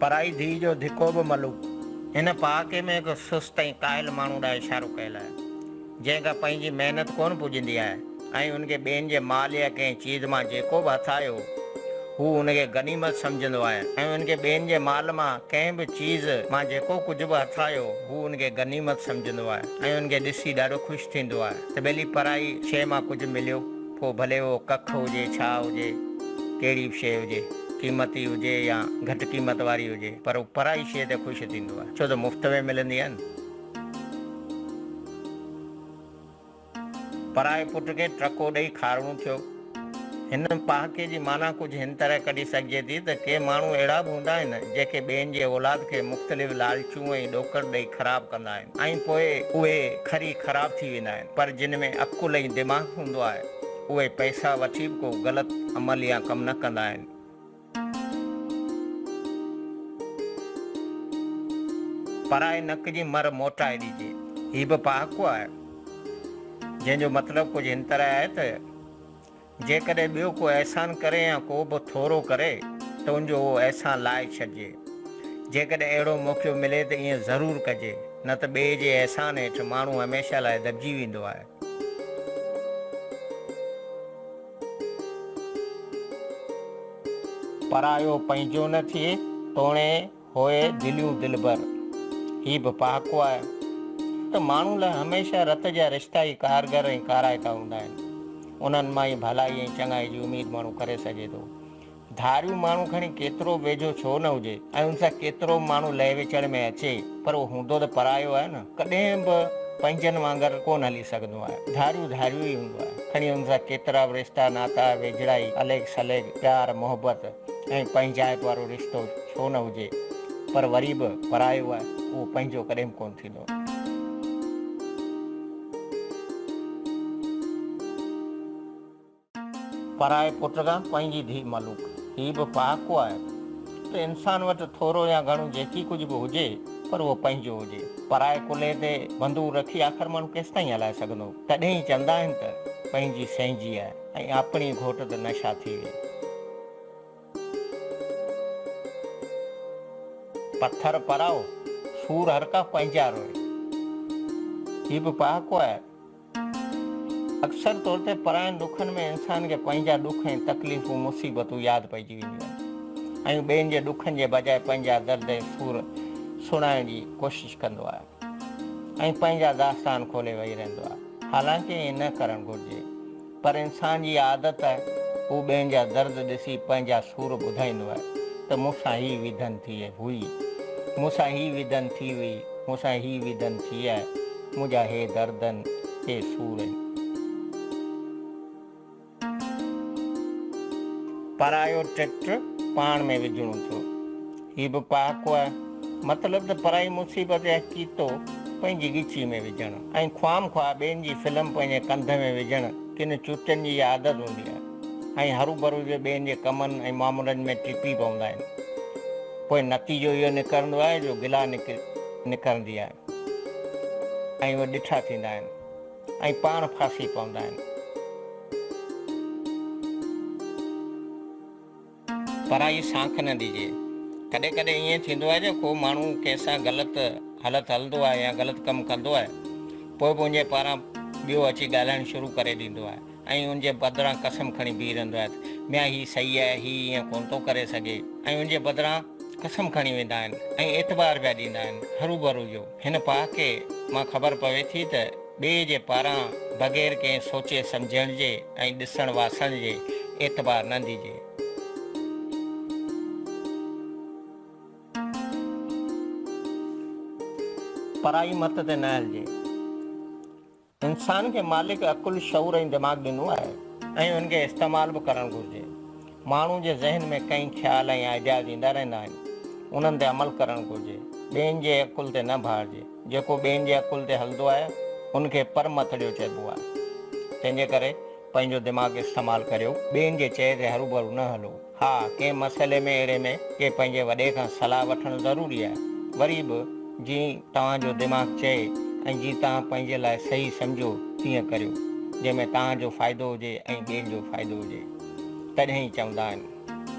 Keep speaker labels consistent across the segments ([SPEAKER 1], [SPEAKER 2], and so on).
[SPEAKER 1] پرائي ڌيء جو ڌڪو به ملوڪ. هن پهاڪي ۾ هڪ سست ۽ ڪاهل ماڻهو ڏانهن اشارو ڪيل آهي، جنهن کان پنهنجي محنت ڪونه پڄندي آهي ۽ ان کي ٻين جي مال يا ڪنهن چيز مان جيڪو به هٿ آيو، هو ان کي غنيمت سمجهندو آهي ۽ ان کي ٻين جي مال مان ڪنهن به چيز مان جيڪو ڪجهه به هٿ آيو، هو ان کي غنيمت سمجهندو آهي ۽ ان کي ڏسي ڏاڍو خوش ٿيندو آهي ته ٻيلي پرائي شيء مان ڪجهه مليو، پوء ڀلي اهو ڪک هجي، ڇا هجي، ڪهڙي به شيء هجي، قيمتي هجي يا گهٽ قيمت واري هجي، پر هو پرائي شيء تي خوش ٿيندو آهي، ڇو ته مفت ۾ ملندي آهي نه. پرائي پٽ کي ٽرڪو ڏئي کارڻو ٿيو. هن پهاڪي جي معنيٰ ڪجهه هن طرح ڪڍي سگهجي ٿي ته ڪي ماڻهو اهڙا به هوندا آهن، جيڪي ٻين جي اولاد کي مختلف لالچون ۽ ڏوڪڙ ڏئي خراب ڪندا آهن ۽ پوء اهي کري خراب ٿي ويندا آهن، پر جن ۾ عقل ۽ دماغ هوندو آهي، اهي پئسا وٺي به ڪو غلط عمل يا ڪم نه ڪندا آهن. پرائي نڪ جي مر موٽائي ڏجي. هي به پهاڪو آهي، جنهن جو مطلب ڪجهه هن طرح آهي ته جيڪڏهن ٻيو ڪو احسان ڪري يا ڪو به ٿورو ڪري ته ان جو اهو احسان لاهي ڇڏجي. جيڪڏهن اهڙو موقعو ملي ته ائين ضرور ڪجي، نه ته ٻئي جي احسان هيٺ ماڻهو هميشه لاء دٻجي ويندو آهي. پرايو پنهنجو نه ٿئي، توڻي هوء دليون دلبر. هي به پهاڪو آهي ته ماڻهو لاء هميشه رت جا رشتا ئي ڪارگر ۽ ڪارائتا هوندا آهن. انهن مان ئي ڀلائي ۽ چڱائي جي اميد ماڻهو ڪري سگهي ٿو. ڌاريون ماڻهو کڻي ڪيترو به ويجهو ڇو نه هجي ۽ ان سان ڪيترو به ماڻهو لهه وچڙ ۾ اچي پر اهو هوندو ته پرايو آهي نه. ڪڏهن به پنهنجن وانگر ڪونه هلي سگهندو آهي. ڌاريون ڌاريون ئي هوندو آهي. کڻي ان سان ڪيترا به رشتا ناتا، ويجهڙائي، عليڪ سليڪ، پيار، محبت ۽ پنهنجائپ وارو رشتو ڇو نه هجي پر وري به پرايو آهي، اهو پنهنجو ڪڏهن به ڪونه ٿيندو. پرائي پٽ کان پنهنجي ڌيء ملوڪ. هي به پهاڪو آهي ته انسان وٽ ٿورو يا گهڻو جيڪي ڪجهه به هجي پر اهو پنهنجو هجي. پرائي ڪلهي تي بندوق رکي آخر ماڻهو ڪيستائين هلائي سگهندو؟ تڏهن ئي چوندا آهن ته پنهنجي سهنجي آهي ۽ آپڻي گهوٽ ته نشا ٿي ويئي. پٿر پرائو، سور هرڪا پنهنجا روئي. هي به پهاڪو آهي. اڪثر طور تي پراين ڏکن ۾ انسان کي پنهنجا ڏک ۽ تڪليفون، مصيبتون ياد پئجي وينديون آهن ۽ ٻين جي ڏکن جي بجاء پنهنجا درد ۽ سور سڻائڻ جي ڪوشش ڪندو آهي ۽ پنهنجا داستان کولي ويهي رهندو آهي. حالانڪه ائين نه ڪرڻ گهرجي پر انسان جي عادت آهي هو ٻين جا درد ڏسي پنهنجا سور ٻڌائيندو آهي ته مون سان هي ويڌن ٿي هئي، مون سان هي ويڌن ٿي هئي، مون سان هي ويڌن ٿي آهي. منهنجا هي دردن، هي سور. پرايو ٽريڪٽر پاڻ ۾ وجهڻو ٿيو. هي به پهاڪو آهي. مطلب ته پرائي مصيبت يا ڪيتو پنهنجي ڳچي ۾ وجهڻ ۽ خوام خواهه ٻين جي فلم پنهنجي ڪنڌ ۾ وجهڻ ڪن چوٽن جي اها عادت هوندي آهي ۽ هروڀرو جو ٻين جي ڪمن ۽ معاملن ۾ ٽپي پوندا آهن. پوء نتيجو اهو نڪرندو آهي جو گلا نڪرندي آهي. ۽ اهي ڏٺا ٿيندا آهن ۽ پاڻ ڦاسي پوندا آهن. پرائي سانک نه ڏجي. ڪڏهن ڪڏهن ائين ٿيندو آهي جو ڪو ماڻهو ڪنهن سان غلط هلت هلندو آهي يا غلط ڪم ڪندو آهي، پوء به ان جي پاران ٻيو اچي ڳالهائڻ شروع ڪري ڏيندو آهي ۽ ان جي بدران قسم کڻي بيهي رهندو آهي ته ميان هي صحيح آهي، هي ائين ڪونه ٿو ڪري سگهي ۽ ان جي بدران قسم کڻي ويندا آهن ۽ اعتبار پيا ڏيندا آهن هروڀرو جو هن پهاڪي مان خبر پوي ٿي ته ٻئي جي پاران بغير ڪنهن سوچي سمجهڻ جي ۽ ڏسڻ واسڻ جي اعتبار نه ڏجي. پرائي مت تي نه هلجي. انسان کي مالڪ عقل، شعور ۽ دماغ ڏنو آهي ۽ ان کي استعمال به ڪرڻ گهرجي. ماڻهو جي ذهن ۾ ڪئين خيال ۽ آئيڊياز ايندا رهندا آهن، انهن تي عمل ڪرڻ گهرجي. ٻين جي عقل تي نه ڀاڙجي. جيڪو ٻين جي عقل تي هلندو آهي، ان کي پر مٿڙيو چئبو آهي. تنهن جي ڪري پنهنجو دماغ استعمال ڪريو، ٻين جي چئي تي هروڀرو نه هلو. ها، ڪنهن مسئلي ۾ اهڙي ۾ ڪي پنهنجي وڏي کان صلاح وٺڻ ضروري آهي. وري به جيئن توهان جو دماغ چئي ۽ جيئن توهان پنهنجي لاء صحيح سمجهو تيئن ڪريو، جنهن ۾ توهان جو فائدو هجي ۽ ٻين جو فائدو هجي. تڏهن ئي چوندا آهن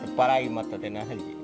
[SPEAKER 1] ته پرائي مت تي نه هلجي.